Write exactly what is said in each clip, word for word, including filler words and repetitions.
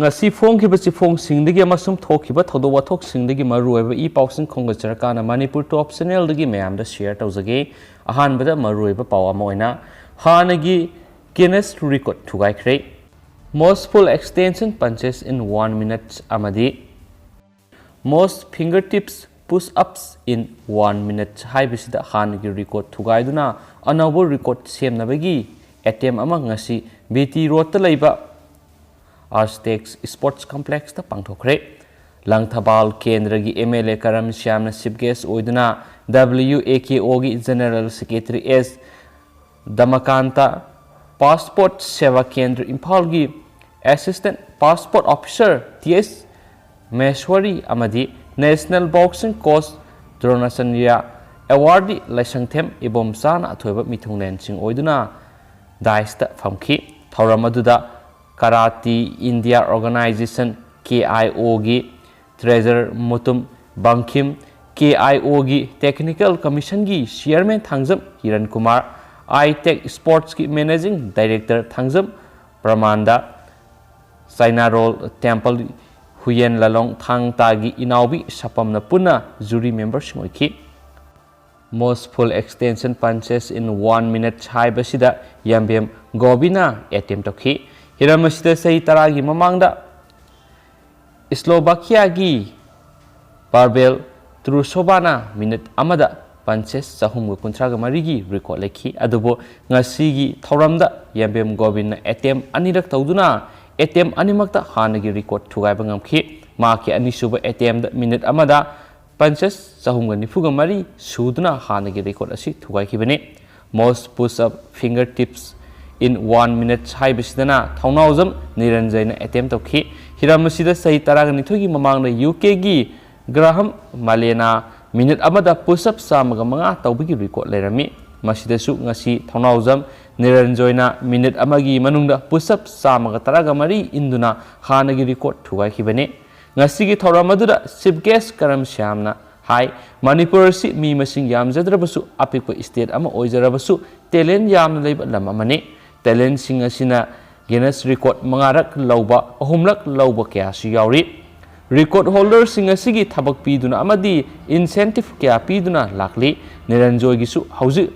ꯉꯁꯤ ꯐꯣꯡꯈꯤꯕ ꯆꯦꯐꯣꯡꯁꯤꯡꯗꯒꯤ ꯑꯃꯁꯨꯡ ꯊꯣꯛꯈꯤꯕ ꯊꯧꯗꯣꯛ ꯋꯥꯊꯣꯛꯁꯤꯡꯗꯒꯤ ꯃꯔꯨꯑꯣꯏꯕ ꯏ ꯄꯥꯎꯁꯤꯡ ꯈꯣꯝꯒꯠꯆꯔꯀꯥꯟꯗ ꯃꯅꯤꯄꯨꯔ ꯇꯣꯞ ꯆꯦꯅꯦꯜꯗꯒꯤ ꯃꯌꯥꯝꯗ ꯁꯤꯌꯔ ꯇꯧꯖꯒꯦ꯫ ꯑꯍꯥꯟꯕꯗ ꯃꯔꯨꯑꯣꯏꯕ ꯄꯥꯎ ꯑꯃ ꯑꯣꯏꯅ ꯍꯥꯟꯅꯒꯤ ꯒꯤꯅꯦꯁ ꯔꯦꯀꯣꯔꯗ ꯊꯨꯒꯥꯏꯈ꯭ꯔꯦ꯫ Most pull extension punches in one minute ꯑꯃꯗꯤ most fingertips push ups in one minute ꯍꯥꯏꯕꯁꯤꯗ ꯍꯥꯟꯅꯒꯤ ꯔꯦꯀꯣꯔꯗ ꯊꯨꯒꯥꯏꯗꯨꯅ ꯑꯅꯧꯕ ꯔꯦꯀꯣꯔꯗ ꯁꯦꯝꯅꯕꯒꯤ ꯑꯦꯇꯦꯝ ꯑꯃ ꯉꯁꯤ ꯕꯤ ꯇꯤ ꯔꯣꯗꯇ ꯂꯩꯕ ꯑꯥꯔꯁꯇꯦꯛꯁ ꯁ꯭ꯄꯣꯔꯠꯁ ꯀꯝꯄ꯭ꯂꯦꯛꯁꯇ ꯄꯥꯡꯊꯣꯛꯈ꯭ꯔꯦ꯫ ꯂꯪꯊꯕꯥꯜ ꯀꯦꯟꯗ꯭ꯔꯒꯤ ꯑꯦꯝ ꯑꯦꯜ ꯑꯦ ꯀꯔꯝ ꯁ꯭ꯌꯥꯝꯅ ꯆꯤꯐ ꯒꯦꯁ꯭ꯠ ꯑꯣꯏꯗꯨꯅ ꯗꯕ꯭ꯂꯤꯌꯨ ꯑꯦ ꯀꯦ ꯑꯣꯒꯤ ꯖꯦꯅꯔꯦꯜ ꯁꯦꯀ꯭ꯔꯦꯇꯔꯤ ꯑꯦꯁ ꯗꯃꯀꯥꯟꯇ, ꯄꯥꯁꯄꯣꯔꯠ ꯁꯦꯕꯥ ꯀꯦꯟꯗ꯭ꯔ ꯏꯝꯐꯥꯜꯒꯤ ꯑꯦꯁꯤꯁꯇꯦꯟꯠ ꯄꯥꯁꯄꯣꯔꯠ ꯑꯣꯐꯤꯁꯥꯔ ꯇꯤ ꯑꯦꯁ ꯃꯍꯦꯁ꯭ꯋꯔꯤ ꯑꯃꯗꯤ ꯅꯦꯁꯅꯦꯜ ꯕꯣꯛꯁꯤꯡ ꯀꯣꯆ ꯗ꯭ꯔꯣꯅꯆꯟꯗ꯭ꯔ ꯑꯦꯋꯥꯔꯗꯤ ꯂꯥꯏꯁꯪꯊꯦꯝ ꯏꯕꯣꯝꯆꯥꯅ ꯑꯊꯣꯏꯕ ꯃꯤꯊꯨꯡꯂꯦꯟꯁꯤꯡ ꯑꯣꯏꯗꯨꯅ ꯗꯥꯏꯁꯇ ꯐꯝꯈꯤ꯫ ꯊꯧꯔꯝ ꯑꯗꯨꯗ ꯀꯔꯥꯇꯤ ꯏꯟꯗꯤꯌꯥ ꯑꯣꯔꯒꯅꯥꯏꯖꯦꯁꯟ, ꯀꯦ ꯑꯥꯏ ꯑꯣꯒꯤ ꯇ꯭ꯔꯦꯖꯔꯔ ꯃꯨꯇꯨꯝ ꯕꯪꯈꯤꯝ, ꯀꯦ ꯑꯥꯏ ꯑꯣꯒꯤ ꯇꯦꯛꯅꯤꯀꯦꯜ ꯀꯃꯤꯁꯟꯒꯤ ꯆꯤꯌꯔꯃꯦꯟ ꯊꯥꯡꯖꯝ ꯀꯤꯔꯟ ꯀꯨꯃꯥꯔ, ꯑꯥꯏ ꯇꯦꯛ ꯁ꯭ꯄꯣꯔꯠꯁꯀꯤ managing director Thangjam ꯄ꯭ꯔꯃꯥꯟꯗ, ꯆꯥꯏꯅꯥꯔꯣꯜ temple Huiyen ꯂꯥꯂꯣꯡ ꯊꯥꯡ ꯇꯥꯒꯤ ꯏꯅꯥꯎꯕꯤ ꯁꯄꯝꯅ ꯄꯨꯟꯅ ꯖꯨꯔꯤ ꯃꯦꯝꯕꯔꯁꯤꯡ ꯑꯣꯏꯈꯤ꯫ Most pull extension punches in one minute ꯍꯥꯏꯕꯁꯤꯗ ꯌꯥꯝꯕꯦꯝ ꯒꯣꯕꯤꯅ ꯑꯦꯇꯦꯝ ꯇꯧꯈꯤ꯫ ꯍꯤꯔꯝ ꯑꯁꯤꯗ ꯆꯍꯤ ꯇꯔꯥꯒꯤ ꯃꯃꯥꯡꯗ ꯁ꯭ꯂꯣꯚꯥꯀꯤꯌꯥꯒꯤ ꯄꯥꯕꯦꯜ ꯇ꯭ꯔꯨꯁꯣꯚꯥꯅ ꯃꯤꯅꯤꯠ ꯑꯃꯗ ꯄꯟꯆꯦꯁ ꯆꯍꯨꯝꯒ ꯀꯨꯟꯊ꯭ꯔꯥꯒ ꯃꯔꯤꯒꯤ ꯔꯦꯀꯣꯔꯗ ꯂꯩꯈꯤ꯫ ꯑꯗꯨꯕꯨ ꯉꯁꯤꯒꯤ ꯊꯧꯔꯝꯗ ꯌꯥꯝꯕꯦꯝ ꯒꯣꯕꯤꯟꯅ ꯑꯦꯇꯦꯝ ꯑꯅꯤꯔꯛ ꯇꯧꯗꯨꯅ ꯑꯦꯇꯦꯝ ꯑꯅꯤꯃꯛꯇ ꯍꯥꯟꯅꯒꯤ ꯔꯦꯀꯣꯔꯗ ꯊꯨꯒꯥꯏꯕ ꯉꯝꯈꯤ꯫ ꯃꯍꯥꯛꯀꯤ ꯑꯅꯤꯁꯨꯕ ꯑꯦꯇꯦꯝꯗ ꯃꯤꯅꯤꯠ ꯑꯃꯗ ꯄꯟꯆꯦꯁ ꯆꯍꯨꯝꯒ ꯅꯤꯐꯨꯒ ꯃꯔꯤ ꯁꯨꯗꯨꯅ ꯍꯥꯟꯅꯒꯤ ꯔꯦꯀꯣꯔꯗ ꯑꯁꯤ ꯊꯨꯒꯥꯏꯈꯤꯕꯅꯤ꯫ Most push up fingertips in one minute ꯍꯥꯏꯕꯁꯤꯗꯅ ꯊꯧꯅꯥꯎꯖꯝ ꯅꯤꯔꯟꯖꯌꯅ ꯑꯦꯇꯦꯝ ꯇꯧꯈꯤ꯫ ꯍꯤꯔꯝ ꯑꯁꯤꯗ ꯆꯍꯤ ꯇꯔꯥꯒ ꯅꯤꯊꯣꯏꯒꯤ ꯃꯃꯥꯡꯗ ꯌꯨ ꯀꯦꯒꯤ ꯒ꯭ꯔꯥꯍꯝ ꯃꯥꯂꯦꯅꯥ ꯃꯤꯅꯤꯠ ꯑꯃꯗ ꯄꯨꯁ ꯑꯞ ꯆꯥꯝꯃꯒ ꯃꯉꯥ ꯇꯧꯕꯒꯤ ꯔꯦꯀꯣꯔꯗ ꯂꯩꯔꯝꯃꯤ꯫ ꯃꯁꯤꯗꯁꯨ ꯉꯁꯤ ꯊꯧꯅꯥꯎꯖꯝ ꯅꯤꯔꯟꯖꯣꯏꯅ ꯃꯤꯅꯤꯠ ꯑꯃꯒꯤ ꯃꯅꯨꯡꯗ ꯄꯨꯁ ꯑꯞ ꯆꯥꯝꯃꯒ ꯇꯔꯥꯒ ꯃꯔꯤ ꯏꯟꯗꯨꯅ ꯍꯥꯟꯅꯒꯤ ꯔꯦꯀꯣꯔꯗ ꯊꯨꯒꯥꯏꯈꯤꯕꯅꯤ꯫ ꯉꯁꯤꯒꯤ ꯊꯧꯔꯝ ꯑꯗꯨꯗ ꯆꯤꯐ ꯒꯦꯁ꯭ꯠ ꯀꯔꯝ ꯁ꯭ꯌꯥꯝꯅ ꯍꯥꯏ, ꯃꯅꯤꯄꯨꯔ ꯑꯁꯤ ꯃꯤ ꯃꯁꯤꯡ ꯌꯥꯝꯖꯗ꯭ꯔꯕꯁꯨ ꯑꯄꯤꯛꯄ ꯁ꯭ꯇꯦꯠ ꯑꯃ ꯑꯣꯏꯖꯔꯕꯁꯨ ꯇꯦꯂꯦꯟꯠ ꯌꯥꯝꯅ ꯂꯩꯕ ꯂꯝ ꯑꯃꯅꯤ꯫ ꯇꯦꯂꯦꯟꯠꯁꯤꯡ ꯑꯁꯤꯅ ꯒꯤꯅꯁ ꯔꯦꯀꯣꯔꯗ ꯃꯉꯥꯔꯛ ꯂꯧꯕ, ꯑꯍꯨꯝꯂꯛ ꯂꯧꯕ ꯀꯌꯥꯁꯨ ꯌꯥꯎꯔꯤ꯫ ꯔꯦꯀꯣꯔꯗ ꯍꯣꯜꯗꯔꯁꯤꯡ ꯑꯁꯤꯒꯤ ꯊꯕꯛ ꯄꯤꯗꯨꯅ ꯑꯃꯗꯤ ꯏꯟꯁꯦꯟꯇꯤꯚ ꯀꯌꯥ ꯄꯤꯗꯨꯅ ꯂꯥꯛꯂꯤ꯫ ꯅꯤꯔꯟꯖꯣꯏꯒꯤꯁꯨ ꯍꯧꯖꯤꯛ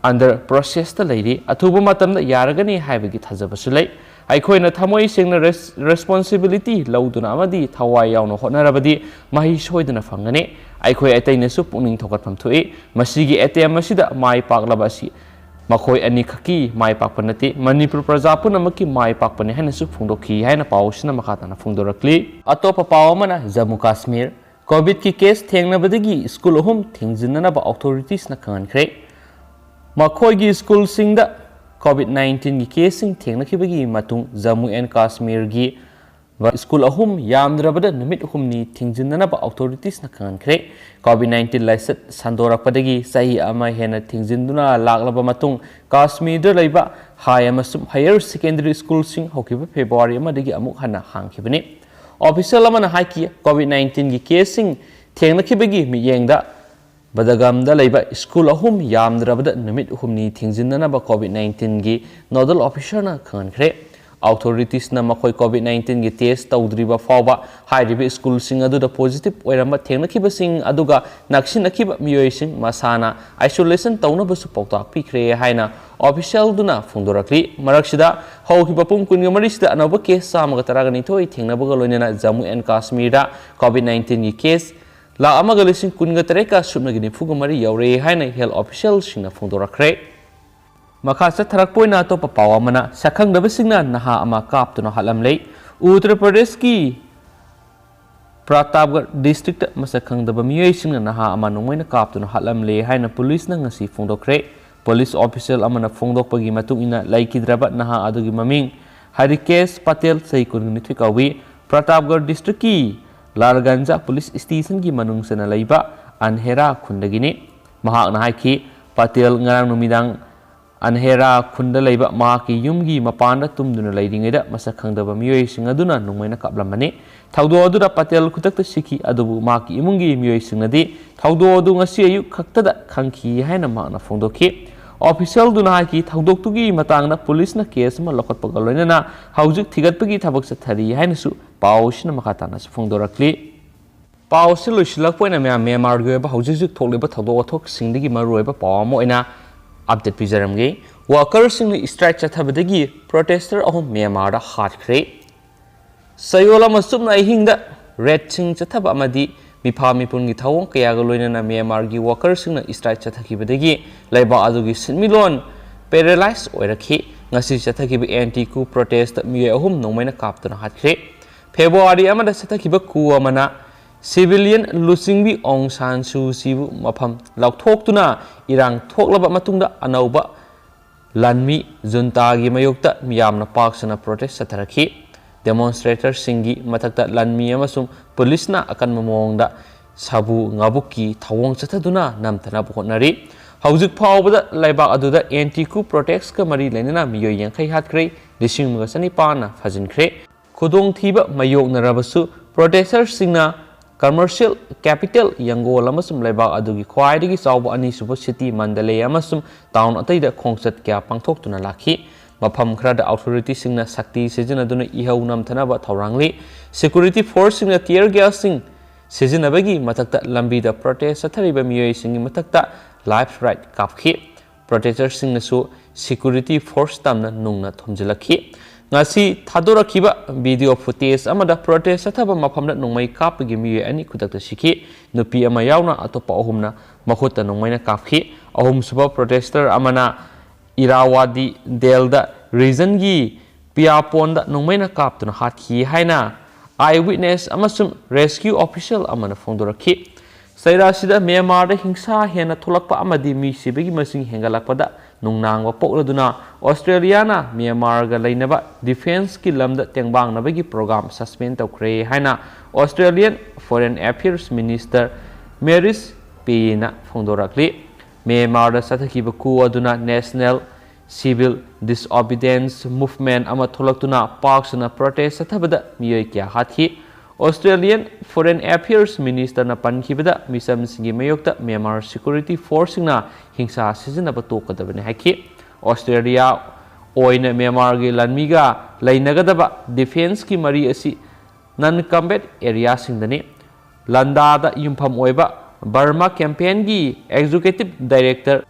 ꯑꯟꯗꯔ ꯄ꯭ꯔꯣꯁꯦꯁꯇ ꯂꯩꯔꯤ꯫ ꯑꯊꯨꯕ ꯃꯇꯝꯗ ꯌꯥꯔꯒꯅꯤ ꯍꯥꯏꯕꯒꯤ ꯊꯥꯖꯕꯁꯨ ꯂꯩ꯫ ꯑꯩꯈꯣꯏꯅ ꯊꯃꯣꯏ ꯁꯦꯡꯅ ꯔꯦꯁ-, ꯔꯦꯁꯄꯣꯟꯁꯤꯕꯤꯂꯤꯇꯤ ꯂꯧꯗꯨꯅ ꯑꯃꯗꯤ ꯊꯋꯥꯏ ꯌꯥꯎꯅ ꯍꯣꯠꯅꯔꯕꯗꯤ ꯃꯍꯩ ꯁꯣꯏꯗꯅ ꯐꯪꯒꯅꯤ꯫ ꯑꯩꯈꯣꯏ ꯑꯇꯩꯅꯁꯨ ꯄꯨꯛꯅꯤꯡ ꯊꯧꯒꯠꯐꯝ ꯊꯣꯛꯏ꯫ ꯃꯁꯤꯒꯤ ꯑꯦꯇꯦꯝ ꯑꯁꯤꯗ ꯃꯥꯏ ꯄꯥꯛꯂꯕ ꯑꯁꯤ ꯃꯈꯣꯏ ꯑꯅꯤꯈꯛꯀꯤ ꯃꯥꯏ ꯄꯥꯛꯄ ꯅꯠꯇꯦ, ꯃꯅꯤꯄꯨꯔ ꯄ꯭ꯔꯖꯥ ꯄꯨꯝꯅꯃꯛꯀꯤ ꯃꯥꯏ ꯄꯥꯛꯄꯅꯤ ꯍꯥꯏꯅꯁꯨ ꯐꯣꯡꯗꯣꯛꯈꯤ ꯍꯥꯏꯅ ꯄꯥꯎ ꯑꯁꯤꯅ ꯃꯈꯥ ꯇꯥꯅ ꯐꯣꯡꯗꯣꯔꯛꯂꯤ꯫ ꯑꯇꯣꯞꯄ ꯄꯥꯎ ꯑꯃꯅ, ꯖꯝꯃꯨ ꯀꯥꯁꯃꯤꯔ, ꯀꯣꯚꯤꯗꯀꯤ ꯀꯦꯁ ꯊꯦꯡꯅꯕꯗꯒꯤ ꯁ꯭ꯀꯨꯜ ꯑꯍꯨꯝ ꯊꯤꯡꯖꯤꯟꯅꯅꯕ ꯑꯣꯊꯣꯔꯤꯇꯤꯁꯅ ꯈꯪꯍꯟꯈ꯭ꯔꯦ꯫ ꯃꯈꯣꯏꯒꯤ ꯁ꯭ꯀꯨꯜꯁꯤꯡꯗ ꯀꯣꯚꯤꯗ ꯅꯥꯏꯟꯇꯤꯟꯒꯤ ꯀꯦꯁꯁꯤꯡ ꯊꯦꯡꯅꯈꯤꯕꯒꯤ ꯃꯇꯨꯡ ꯖꯝꯃꯨ ꯑꯦꯟ ꯀꯥꯁꯃꯤꯔꯒꯤ ꯁ꯭ꯀꯨꯜ ꯑꯍꯨꯝ ꯌꯥꯝꯗ꯭ꯔꯕꯗ ꯅꯨꯃꯤꯠ ꯍꯨꯝꯅꯤ ꯊꯤꯡꯖꯤꯟꯅꯅꯕ ꯑꯣꯊꯣꯔꯤꯇꯤꯁꯅ ꯈꯪꯍꯟꯈ꯭ꯔꯦ꯫ ꯀꯣꯚꯤꯗ ꯅꯥꯏꯟꯇꯤꯟ ꯂꯥꯏꯆꯠ ꯁꯟꯗꯣꯔꯛꯄꯗꯒꯤ ꯆꯍꯤ ꯑꯃ ꯍꯦꯟꯅ ꯊꯤꯡꯖꯤꯟꯗꯨꯅ ꯂꯥꯛꯂꯕ ꯃꯇꯨꯡ, ꯀꯥꯁꯃꯤꯔꯗ ꯂꯩꯕ ꯍꯥꯏ ꯑꯃꯁꯨꯡ ꯍꯥꯌꯔ ꯁꯦꯀꯦꯟꯗꯔꯤ ꯁ꯭ꯀꯨꯜꯁꯤꯡ ꯍꯧꯈꯤꯕ ꯐꯦꯕ꯭ꯔꯨꯋꯥꯔꯤ ꯑꯃꯗꯒꯤ ꯑꯃꯨꯛ ꯍꯟꯅ ꯍꯥꯡꯈꯤꯕꯅꯤ꯫ ꯑꯣꯐꯤꯁꯤꯌꯦꯜ ꯑꯃꯅ ꯍꯥꯏꯈꯤ, ꯀꯣꯚꯤꯗ ꯅꯥꯏꯟꯇꯤꯟꯒꯤ ꯀꯦꯁꯁꯤꯡ ꯊꯦꯡꯅꯈꯤꯕꯒꯤ ꯃꯤꯠꯌꯦꯡꯗ ꯕꯗꯒꯥꯝꯗ ꯂꯩꯕ ꯁ꯭ꯀꯨꯜ ꯑꯍꯨꯝ ꯌꯥꯝꯗ꯭ꯔꯕꯗ ꯅꯨꯃꯤꯠ ꯍꯨꯝꯅꯤ ꯊꯤꯡꯖꯤꯟꯅꯅꯕ ꯀꯣꯚꯤꯗ ꯅꯥꯏꯟꯇꯤꯟꯒꯤ ꯅꯣꯗꯜ ꯑꯣꯐꯤꯁꯔꯅ ꯈꯪꯍꯟꯈ꯭ꯔꯦ꯫ ꯑꯣꯊꯣꯔꯤꯇꯤꯁꯅ ꯃꯈꯣꯏ ꯀꯣꯚꯤꯗ ꯅꯥꯏꯟꯇꯤꯟꯒꯤ ꯇꯦꯁ ꯇꯧꯗ꯭ꯔꯤꯕ ꯐꯥꯎꯕ ꯍꯥꯏꯔꯤꯕ ꯁ꯭ꯀꯨꯜꯁꯤꯡ ꯑꯗꯨꯗ ꯄꯣꯖꯤꯇꯤꯚ ꯑꯣꯏꯔꯝꯕ ꯊꯦꯡꯅꯈꯤꯕꯁꯤꯡ ꯑꯗꯨꯒ ꯅꯛꯁꯤꯟꯅꯈꯤꯕ ꯃꯤꯑꯣꯏꯁꯤꯡ ꯃꯁꯥꯅ ꯑꯥꯏꯁꯣꯂꯦꯁꯟ ꯇꯧꯅꯕꯁꯨ ꯄꯥꯎꯇꯥꯛ ꯄꯤꯈ꯭ꯔꯦ ꯍꯥꯏꯅ ꯑꯣꯐꯤꯁꯤꯌꯦꯜꯗꯨꯅ ꯐꯣꯡꯗꯣꯔꯛꯂꯤ꯫ ꯃꯔꯛꯁꯤꯗ, ꯍꯧꯈꯤꯕ ꯄꯨꯡ ꯀꯨꯟꯒ ꯃꯔꯤꯁꯤꯗ ꯑꯅꯧꯕ ꯀꯦꯁ ꯆꯥꯝꯃꯒ ꯇꯔꯥꯒ ꯅꯤꯊꯣꯏ ꯊꯦꯡꯅꯕꯒ ꯂꯣꯏꯅꯅ ꯖꯝꯃꯨ ꯑꯦꯟ ꯀꯥꯁꯃꯤꯔꯗ ꯀꯣꯚꯤꯗ ꯅꯥꯏꯟꯇꯤꯟꯒꯤ ꯀꯦꯁ ꯂꯥꯈ ꯑꯃꯒ ꯂꯤꯁꯤꯡ ꯀꯨꯟꯒ ꯇꯔꯦꯠꯀ ꯁꯨꯞꯅꯒꯤ ꯅꯤꯐꯨꯒ ꯃꯔꯤ ꯌꯧꯔꯦ ꯍꯥꯏꯅ ꯍꯦꯜꯊ ꯑꯣꯐꯤꯁꯤꯌꯦꯜꯁꯤꯡꯅ ꯐꯣꯡꯗꯣꯔꯛꯈ꯭ꯔꯦ꯫ ꯃꯈꯥ ꯆꯠꯊꯔꯛꯄ ꯑꯣꯏꯅ ꯑꯇꯣꯞꯄ ꯄꯥꯎ ꯑꯃꯅ, ꯁꯛꯈꯪꯗꯕꯁꯤꯡꯅ ꯅꯍꯥ ꯑꯃ ꯀꯥꯞꯇꯨꯅ ꯍꯥꯠꯂꯝꯂꯦ꯫ ꯎꯠꯇꯔ ꯄ꯭ꯔꯗꯦꯁꯀꯤ ꯄ꯭ꯔꯇꯥꯞꯒꯔ ꯗꯤꯁꯇ꯭ꯔꯤꯛꯇ ꯃꯁꯛ ꯈꯪꯗꯕ ꯃꯤꯑꯣꯏꯁꯤꯡꯅ ꯅꯍꯥ ꯑꯃ ꯅꯣꯡꯃꯩꯅ ꯀꯥꯞꯇꯨꯅ ꯍꯥꯠꯂꯝꯂꯦ ꯍꯥꯏꯅ ꯄꯨꯂꯤꯁꯅ ꯉꯁꯤ ꯐꯣꯡꯗꯣꯛꯈ꯭ꯔꯦ꯫ ꯄꯨꯂꯤꯁ ꯑꯣꯐꯤꯁꯤꯌꯦꯜ ꯑꯃꯅ ꯐꯣꯡꯗꯣꯛꯄꯒꯤ ꯃꯇꯨꯡ ꯏꯟꯅ, ꯂꯩꯈꯤꯗ꯭ꯔꯕ ꯅꯍꯥ ꯑꯗꯨꯒꯤ ꯃꯃꯤꯡ ꯍꯔꯤꯀꯦꯁ ꯄꯇꯦꯜ, ꯆꯍꯤ ꯀꯨꯟꯅꯤꯊꯣꯏ ꯀꯧꯏ꯫ ꯄ꯭ꯔꯇꯥꯞꯒꯔ ꯗꯤꯁꯇ꯭ꯔꯤꯛꯀꯤ ꯂꯥꯜꯒꯟꯖ ꯄꯨꯂꯤꯁ ꯁ꯭ꯇꯦꯁꯟꯒꯤ ꯃꯅꯨꯡ ꯆꯟꯅ ꯂꯩꯕ ꯑꯟꯍꯦꯔꯥ ꯈꯨꯟꯗꯒꯤꯅꯤ꯫ ꯃꯍꯥꯛꯅ ꯍꯥꯏꯈꯤ, ꯄꯇꯦꯜ ꯉꯔꯥꯡ ꯅꯨꯃꯤꯗꯥꯡ ꯑꯟꯍꯦꯔꯥ ꯈꯨꯟꯗ ꯂꯩꯕ ꯃꯍꯥꯛꯀꯤ ꯌꯨꯝꯒꯤ ꯃꯄꯥꯟꯗ ꯇꯨꯝꯗꯨꯅ ꯂꯩꯔꯤꯉꯩꯗ ꯃꯁꯛ ꯈꯪꯗꯕ ꯃꯤꯑꯣꯏꯁꯤꯡ ꯑꯗꯨꯅ ꯅꯣꯡꯃꯩꯅ ꯀꯥꯞꯂꯝꯕꯅꯤ꯫ ꯊꯧꯗꯣꯛ ꯑꯗꯨꯗ ꯄꯇꯦꯜ ꯈꯨꯗꯛꯇ ꯁꯤꯈꯤ, ꯑꯗꯨꯕꯨ ꯃꯍꯥꯛꯀꯤ ꯏꯃꯨꯡꯒꯤ ꯃꯤꯑꯣꯏꯁꯤꯡꯅꯗꯤ ꯊꯧꯗꯣꯛ ꯑꯗꯨ ꯉꯁꯤ ꯑꯌꯨꯛ ꯈꯛꯇꯗ ꯈꯪꯈꯤ ꯍꯥꯏꯅ ꯃꯍꯥꯛꯅ ꯐꯣꯡꯗꯣꯛꯈꯤ꯫ ꯑꯣꯐꯤꯁꯤꯌꯦꯜꯗꯨꯅ ꯍꯥꯏꯈꯤ, ꯊꯧꯗꯣꯛꯇꯨꯒꯤ ꯃꯇꯥꯡꯗ ꯄꯨꯂꯤꯁꯅ ꯀꯦꯁ ꯑꯃ ꯂꯧꯈꯠꯄꯒ ꯂꯣꯏꯅꯅ ꯍꯧꯖꯤꯛ ꯊꯤꯒꯠꯄꯒꯤ ꯊꯕꯛ ꯆꯠꯊꯔꯤ ꯍꯥꯏꯅꯁꯨ ꯄꯥꯎ ꯑꯁꯤꯅ ꯃꯈꯥ ꯇꯥꯅꯁꯨ ꯐꯣꯡꯗꯣꯔꯛꯂꯤ꯫ ꯄꯥꯎ ꯑꯁꯤ ꯂꯣꯏꯁꯤꯜꯂꯛꯄ ꯑꯣꯏꯅ ꯃꯌꯥꯝ ꯃ꯭ꯌꯥꯟꯃꯥꯔꯒꯤ ꯑꯣꯏꯕ ꯍꯧꯖꯤꯛ ꯍꯧꯖꯤꯛ ꯊꯣꯛꯂꯤꯕ ꯊꯧꯗꯣꯛ ꯋꯥꯊꯣꯛꯁꯤꯡꯗꯒꯤ ꯃꯔꯨꯑꯣꯏꯕ ꯄꯥꯎ ꯑꯃ ꯑꯣꯏꯅ ꯑꯞꯗꯦꯠ ꯄꯤꯖꯔꯝꯒꯦ꯫ ꯋꯥꯀꯔꯁꯤꯡꯅ ꯁ꯭ꯇ꯭ꯔꯥꯏꯛ ꯆꯠꯊꯕꯗꯒꯤ ꯄ꯭ꯔꯣꯇꯦꯁꯇꯔ ꯑꯍꯨꯝ ꯃ꯭ꯌꯥꯟꯃꯥꯔꯗ ꯍꯥꯠꯈ꯭ꯔꯦ꯫ ꯆꯌꯣꯜ ꯑꯃ ꯆꯨꯞꯅ ꯑꯍꯤꯡꯗ ꯔꯦꯗꯁꯤꯡ ꯆꯠꯊꯕ ꯑꯃꯗꯤ ꯃꯤꯐꯥ ꯃꯤꯄꯨꯟꯒꯤ ꯊꯧꯑꯣꯡ ꯀꯌꯥꯒ ꯂꯣꯏꯅꯅ ꯃ꯭ꯌꯥꯟꯃꯥꯔꯒꯤ ꯋꯥꯀꯔꯁꯤꯡꯅ ꯁ꯭ꯇ꯭ꯔꯥꯏꯛ ꯆꯠꯊꯈꯤꯕꯗꯒꯤ ꯂꯩꯕꯥꯛ ꯑꯗꯨꯒꯤ ꯁꯤꯟꯃꯤꯠꯂꯣꯟ ꯄꯦꯔꯦꯂꯥꯏꯁ ꯑꯣꯏꯔꯛꯈꯤ꯫ ꯉꯁꯤ ꯆꯠꯊꯈꯤꯕ ꯑꯦꯟꯇꯤ ꯀꯨ ꯄ꯭ꯔꯣꯇꯦꯁꯇ ꯃꯤꯑꯣꯏ ꯑꯍꯨꯝ ꯅꯣꯡꯃꯩꯅ ꯀꯥꯞꯇꯨꯅ ꯍꯥꯠꯈ꯭ꯔꯦ꯫ ꯐꯦꯕ꯭ꯔꯨꯋꯥꯔꯤ ꯑꯃꯗ ꯆꯠꯊꯈꯤꯕ ꯀꯨ ꯑꯃꯅ ꯁꯤꯚꯤꯂꯤꯌꯟ ꯂꯨꯆꯤꯡꯕꯤ ꯑꯣꯡ ꯁꯥꯟ ꯁꯨ ꯆꯤꯕꯨ ꯃꯐꯝ ꯂꯧꯊꯣꯛꯇꯨꯅ ꯏꯔꯥꯡ ꯊꯣꯛꯂꯕ ꯃꯇꯨꯡꯗ ꯑꯅꯧꯕ ꯂꯥꯟꯃꯤ ꯖꯨꯟꯇꯥꯒꯤ ꯃꯥꯌꯣꯛꯇ ꯃꯤꯌꯥꯝꯅ ꯄꯥꯛ ꯁꯟꯅ ꯄ꯭ꯔꯣꯇꯦꯁ ꯆꯠꯊꯔꯛꯈꯤ꯫ ꯗꯦꯃꯣꯟꯁꯇ꯭ꯔꯦꯇꯔꯁꯤꯡꯒꯤ ꯃꯊꯛꯇ ꯂꯥꯟꯃꯤ ꯑꯃꯁꯨꯡ ꯄꯨꯂꯤꯁꯅ ꯑꯀꯟꯕ ꯃꯑꯣꯡꯗ ꯁꯥꯕꯨ ꯉꯥꯕꯨꯛꯀꯤ ꯊꯧꯑꯣꯡ ꯆꯠꯊꯗꯨꯅ ꯅꯝꯊꯅꯕ ꯍꯣꯠꯅꯔꯤ꯫ ꯍꯧꯖꯤꯛ ꯐꯥꯎꯕꯗ ꯂꯩꯕꯥꯛ ꯑꯗꯨꯗ ꯑꯦꯟꯇꯤ ꯀꯨ ꯄ꯭ꯔꯣꯇꯦꯁꯀ ꯃꯔꯤ ꯂꯩꯅꯅ ꯃꯤꯑꯣꯏ ꯌꯥꯡꯈꯩ ꯍꯥꯠꯈ꯭ꯔꯦ, ꯂꯤꯁꯤꯡ ꯑꯃꯒ ꯆꯅꯤꯄꯥꯟꯅ ꯐꯥꯖꯤꯟꯈ꯭ꯔꯦ꯫ ꯈꯨꯗꯣꯡꯊꯤꯕ ꯃꯥꯌꯣꯛꯅꯔꯕꯁꯨ ꯄ꯭ꯔꯣꯇꯦꯁꯇꯔꯁꯤꯡꯅ ꯀꯃꯔꯁꯤꯌꯦꯜ ꯀꯦꯄꯤꯇꯦꯜ ꯌꯪꯒꯣꯜ ꯑꯃꯁꯨꯡ ꯂꯩꯕꯥꯛ ꯑꯗꯨꯒꯤ ꯈ꯭ꯋꯥꯏꯗꯒꯤ ꯆꯥꯎꯕ ꯑꯅꯤꯁꯨꯕ ꯁꯤꯇꯤ ꯃꯟꯗꯂꯦ ꯑꯃꯁꯨꯡ ꯇꯥꯎꯟ ꯑꯇꯩꯗ ꯈꯣꯡꯆꯠ ꯀꯌꯥ ꯄꯥꯡꯊꯣꯛꯇꯨꯅ ꯂꯥꯛꯈꯤ꯫ ꯃꯐꯝ ꯈꯔꯗ ꯑꯣꯊꯣꯔꯤꯇꯤꯁꯤꯡꯅ ꯁꯛꯇꯤ ꯁꯤꯖꯤꯟꯅꯗꯨꯅ ꯏꯍꯧ ꯅꯝꯊꯅꯕ ꯊꯧꯔꯥꯡꯂꯤ꯫ ꯁꯦꯀ꯭ꯌꯨꯔꯤꯇꯤ ꯐꯣꯔꯁꯁꯤꯡꯅ ꯇꯤꯌꯔ ꯒ꯭ꯌꯥꯁꯁꯤꯡ ꯁꯤꯖꯤꯟꯅꯕꯒꯤ ꯃꯊꯛꯇ ꯂꯝꯕꯤꯗ ꯄ꯭ꯔꯣꯇꯦꯁ ꯆꯠꯊꯔꯤꯕ ꯃꯤꯑꯣꯏꯁꯤꯡꯒꯤ ꯃꯊꯛꯇ ꯂꯥꯏꯐ ꯔꯥꯏꯠ ꯀꯥꯞꯈꯤ꯫ ꯄ꯭ꯔꯣꯇꯦꯁꯇꯔꯁꯤꯡꯅꯁꯨ ꯁꯦꯀ꯭ꯌꯨꯔꯤꯇꯤ ꯐꯣꯔꯁ ꯇꯝꯅ ꯅꯨꯡꯅ ꯊꯣꯝꯖꯤꯜꯂꯛꯈꯤ꯫ ꯉꯁꯤ ꯊꯥꯗꯣꯔꯛꯈꯤꯕ ꯚꯤꯗꯤꯑꯣ ꯐꯨꯇꯦꯖ ꯑꯃꯗ ꯄ꯭ꯔꯣꯇꯦꯁ ꯆꯠꯊꯕ ꯃꯐꯝꯗ ꯅꯣꯡꯃꯩ ꯀꯥꯞꯄꯒꯤ ꯃꯤꯑꯣꯏ ꯑꯅꯤ ꯈꯨꯗꯛꯇ ꯁꯤꯈꯤ꯫ ꯅꯨꯄꯤ ꯑꯃ ꯌꯥꯎꯅ ꯑꯇꯣꯞꯄ ꯑꯍꯨꯝꯅ ꯃꯈꯨꯠꯇ ꯅꯣꯡꯃꯩꯅ ꯀꯥꯞꯈꯤ꯫ ꯑꯍꯨꯝꯁꯨꯕ ꯄ꯭ꯔꯣꯇꯦꯁꯇꯔ ꯑꯃꯅ ꯏꯔꯥꯋꯥꯗꯤ ꯗꯦꯜꯗ ꯔꯤꯖꯟꯒꯤ ꯄꯤꯌꯥꯄꯣꯟꯗ ꯅꯣꯡꯃꯩꯅ ꯀꯥꯞꯇꯨꯅ ꯍꯥꯠꯈꯤ ꯍꯥꯏꯅ ꯑꯥꯏ ꯋꯤꯠꯅꯦꯁ ꯑꯃꯁꯨꯡ ꯔꯦꯁꯀ꯭ꯌꯨ ꯑꯣꯐꯤꯁꯤꯌꯦꯜ ꯑꯃꯅ ꯐꯣꯡꯗꯣꯔꯛꯈꯤ꯫ ꯆꯩꯔꯥꯁꯤꯗ ꯃ꯭ꯌꯥꯟꯃꯥꯔꯗ ꯍꯤꯡꯁꯥ ꯍꯦꯟꯅ ꯊꯣꯛꯂꯛꯄ ꯑꯃꯗꯤ ꯃꯤ ꯁꯤꯕꯒꯤ ꯃꯁꯤꯡ ꯍꯦꯟꯒꯠꯂꯛꯄꯗ ꯅꯨꯡꯅꯥꯡꯕ ꯄꯣꯛꯂꯗꯨꯅ ꯑꯣꯁꯇ꯭ꯔꯦꯂꯤꯌꯥꯅ ꯃ꯭ꯌꯥꯟꯃꯥꯔꯒ ꯂꯩꯅꯕ ꯗꯤꯐꯦꯟꯁꯀꯤ ꯂꯝꯗ ꯇꯦꯡꯕꯥꯡꯅꯕꯒꯤ ꯄ꯭ꯔꯣꯒ꯭ꯔꯥꯝ ꯁꯁꯄꯦꯟ ꯇꯧꯈ꯭ꯔꯦ ꯍꯥꯏꯅ Australian foreign affairs minister marriage ꯄꯦꯌꯦꯅ ꯐꯣꯡꯗꯣꯔꯛꯂꯤ꯫ ꯃ꯭ꯌꯥꯟꯃꯥꯔꯗ ꯆꯠꯊꯈꯤꯕ ꯀꯨ ꯑꯗꯨꯅ ꯅꯦꯁꯅꯦꯜ ꯁꯤꯚꯤꯜ ꯗꯤꯁꯑꯣꯕꯤꯗꯦꯟꯁ ꯃꯨꯚꯃꯦꯟꯠ ꯑꯃ ꯊꯣꯛꯂꯛꯇꯨꯅ ꯄꯥꯛ ꯁꯟꯅ ꯄ꯭ꯔꯣꯇꯦꯁ ꯆꯠꯊꯕꯗ ꯃꯤꯑꯣꯏ ꯀꯌꯥ ꯍꯥꯠꯈꯤ꯫ Australian Foreign Affairs Ministerꯅ ꯄꯟꯈꯤꯕꯗ ꯃꯤꯆꯝꯁꯤꯡꯒꯤ ꯃꯥꯌꯣꯛꯇ ꯃ꯭ꯌꯥꯟꯃꯥꯔ security forceꯁꯤꯡꯅ ꯍꯤꯡꯁꯥ ꯁꯤꯖꯤꯟꯅꯕ ꯇꯣꯛꯀꯗꯕꯅꯤ ꯍꯥꯏꯈꯤ꯫ ꯑꯣꯁꯇ꯭ꯔꯦꯂꯤꯌꯥ ꯑꯣꯏꯅ ꯃ꯭ꯌꯥꯟꯃꯥꯔꯒꯤ ꯂꯥꯟꯃꯤꯒ ꯂꯩꯅꯒꯗꯕ defenceꯀꯤ ꯃꯔꯤ ꯑꯁꯤ non combat areaꯁꯤꯡꯗꯅꯤ꯫ ꯂꯟꯗꯥꯗ ꯌꯨꯝꯐꯝ ꯑꯣꯏꯕ Burma Campaignꯒꯤ Executive Director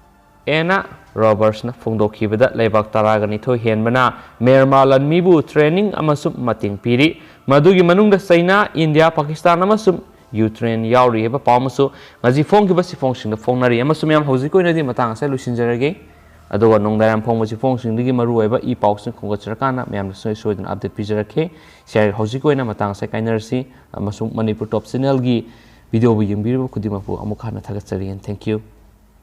Anna Robertsꯅ ꯐꯣꯡꯗꯣꯛꯈꯤꯕꯗ ꯂꯩꯕꯥꯛ ꯇꯔꯥꯒ ꯅꯤꯊꯣꯏ ꯍꯦꯟꯕꯅ ꯃ꯭ꯌꯥꯟꯃꯥꯔ ꯂꯥꯟꯃꯤꯕꯨ training ꯑꯃꯁꯨꯡ ꯃꯇꯦꯡ ꯄꯤꯔꯤ꯫ ꯃꯗꯨꯒꯤ ꯃꯅꯨꯡꯗ ꯆꯩꯅꯥ, ꯏꯟꯗꯤꯌꯥ, ꯄꯥꯀꯤꯁꯇꯥꯟ ꯑꯃꯁꯨꯡ ꯌꯨꯀ꯭ꯔꯦꯟ ꯌꯥꯎꯔꯤ ꯍꯥꯏꯕ ꯄꯥꯎ ꯑꯃꯁꯨ ꯉꯁꯤ ꯐꯣꯡꯈꯤꯕ ꯆꯦꯐꯣꯡꯁꯤꯡꯗ ꯐꯣꯡꯅꯔꯤ꯫ ꯑꯃꯁꯨꯡ ꯃꯌꯥꯝ ꯍꯧꯖꯤꯛꯀꯤ ꯑꯣꯏꯅꯗꯤ ꯃꯇꯥꯡ ꯑꯁꯤꯗ ꯂꯣꯏꯁꯤꯟꯖꯔꯒꯦ꯫ ꯑꯗꯨꯒ ꯅꯣꯡꯗꯥꯏꯔꯝ ꯐꯣꯡꯕ ꯆꯦꯐꯣꯡꯁꯤꯡꯗꯒꯤ ꯃꯔꯨꯑꯣꯏꯕ ꯏ ꯄꯥꯎꯁꯤꯡ ꯈꯣꯝꯒꯠꯆꯔꯀꯥꯟꯗ ꯃꯌꯥꯝꯗ ꯁꯣꯏ ꯁꯣꯏꯗꯅ update ꯄꯤꯖꯔꯛꯀꯦ꯫ ꯁꯤ ꯍꯧꯖꯤꯛꯀꯤ ꯑꯣꯏꯅ ꯃꯇꯥꯡ ꯑꯁꯤꯗ ꯀꯥꯏꯅꯔꯁꯤ꯫ ꯑꯃꯁꯨꯡ ꯃꯅꯤꯄꯨꯔ Top Channelꯒꯤ videoꯕꯨ ꯌꯦꯡꯕꯤꯔꯤꯕ ꯈꯨꯗꯤꯡꯃꯛꯄꯨ ꯑꯃꯨꯛ ꯍꯟꯅ ꯊꯥꯒꯠꯆꯔꯤ꯫ And thank you꯫